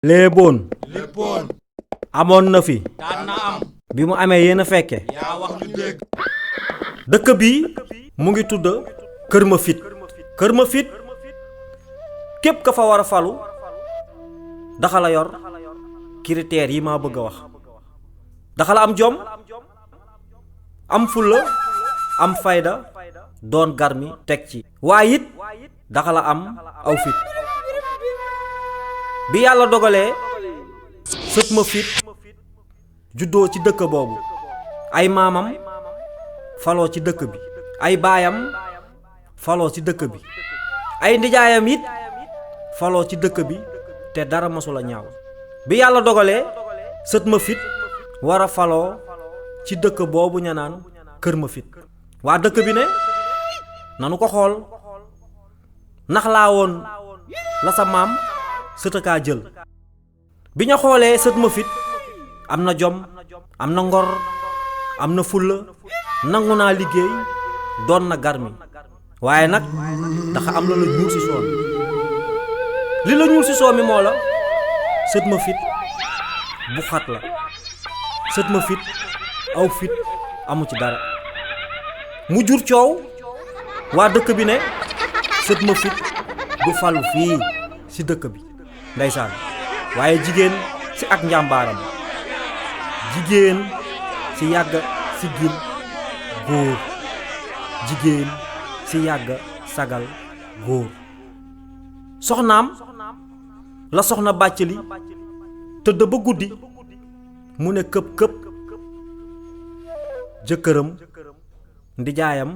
léeboon léppoon amoon na fi daan na am bi mu amee yéen a fekke yaa wax ñu dégg dëkk bi mu ngi tudd Kër Mafit Kër Mafit képp ka fa war a falu daxa la yor critères yi maa bëgg a wax daxa la am jom am fulla am fayda doon garmi teg ci waaye it daxa la am aw fit bi yàlla dogalee sët Mafit juddoo ci dëkk boobu ay maamam faloo ci dëkk bi ay baayam faloo ci dëkk bi ay ndijaayam it faloo ci dëkk bi te dara masula ñaaw bi yàlla dogalee sët Mafit war a faloo ci dëkk boobu ña naan Kër Mafit waa dëkk bi ne nanu ko xool nax laa woon la sa maam sëtëkaa jël bi ñu xoolee sët Mafit am na jom am na ngor am na fulla nangu naa liggéey doon na garmi waaye nag dafa am la ñuul ci soomi li la ñuul ci soomi moo la sët Mafit bu xat la sët Mafit aw fit amu ci dara mu jur coow waa dëkk bi ne sët Mafit du falu fii ci dëkk bi ndeysaan waaye jigéen ci ak njàmbaaram jigéen ci yàgg ci gil góor jigéen ci yàgg sagal góor soxnaam la soxna Bàccali tëdd ba guddi mu ne këpp këpp jëkkëram ndijaayam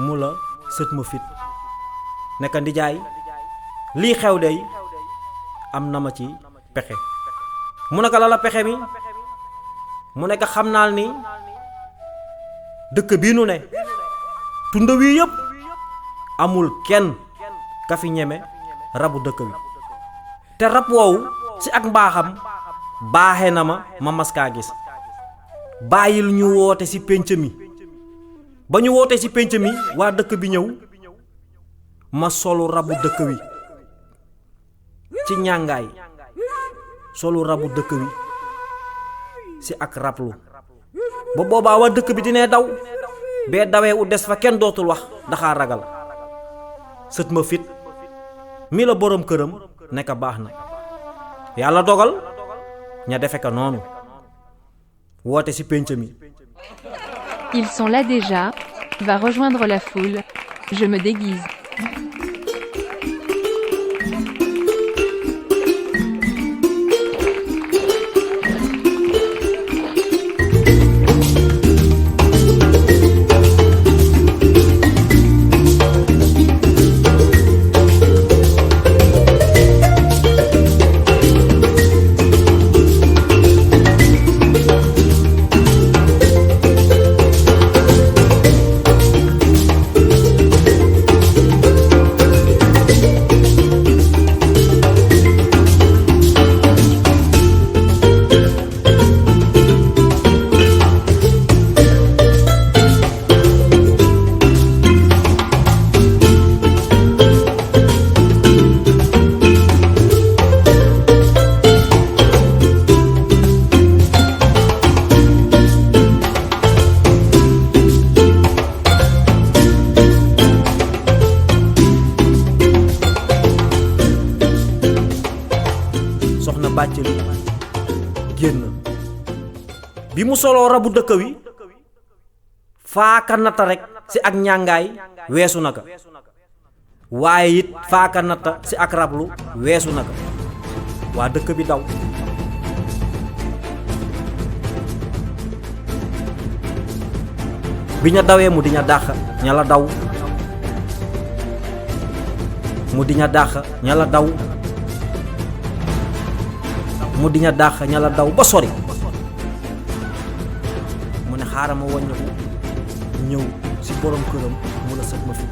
mu la sët Mafit nekk ndijaay lii xew dey am na ma ci pexe mu ne ko la pexe mi mu ne ko xam naa ni dëkk bii nu ne tunda wii yëpp amul kenn ka fi ñeme rabu dëkk bi te rab woowu ci ak mbaaxam baaxe na ma maskaa gis bàyyil ñu woote ci pénc mi ba ñu woote ci pénc mi waa dëkk bi ñëw ma solu rabu dëkk wi ci ñàngaay solu rabu dëkk wi ci ak rablu ba boobaa waa dëkk bi dinee daw bee dawee u des fa kenn dootul wax daxaa ragal sët Mafit mi la boroom këram nekk baax na yàlla dogal ña defe ko noonu woote ci pénc mi. Ils sont là déjà, va rejoindre la foule, je me déguise. soxna Bàccali génn bi mu soloo rabu dëkk wi faaka natta rekk ci ak ñàngaay weesu na ko waaye it faaka natta ci ak rablu weesu na ko waa dëkk bi daw bi ña dawee mu di ña dàq ña la daw mu di ña dàq ña la daw mu di ña dàq ña la daw ba sori mu ne xaaral ma wàññeeku ñëw ci borom këram mu la sët Mafit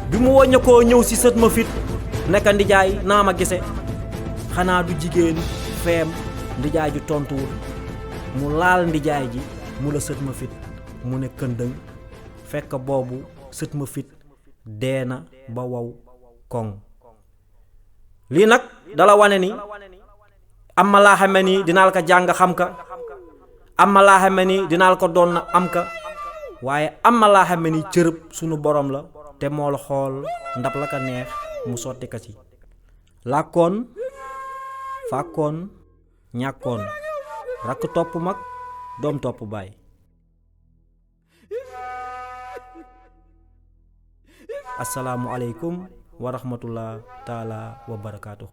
bi mu wàññeekoo ñëw ci sët Mafit nekk ndijaay naa ma gise xanaa du jigéen feem ndijaay ji tontuwul mu laal ndijaay ji mu la sët Mafit mu ne këndëng fekk boobu sët Mafit dee na ba wow koŋ lii nag dala wane ni am ma laa xame ni dinaal ko jàng xam ka am ma laa xame ni dinaal ko doon na am ka waaye am ma laa xame ni cërëb sunu borom la te moo la xool ndab la ka neex mu sotti ka ci làkkoon fàkkoon ñàkkoon rakk topp mag doom topp baay asalaamu aleykum wa rahmatullah taala wa barakaatu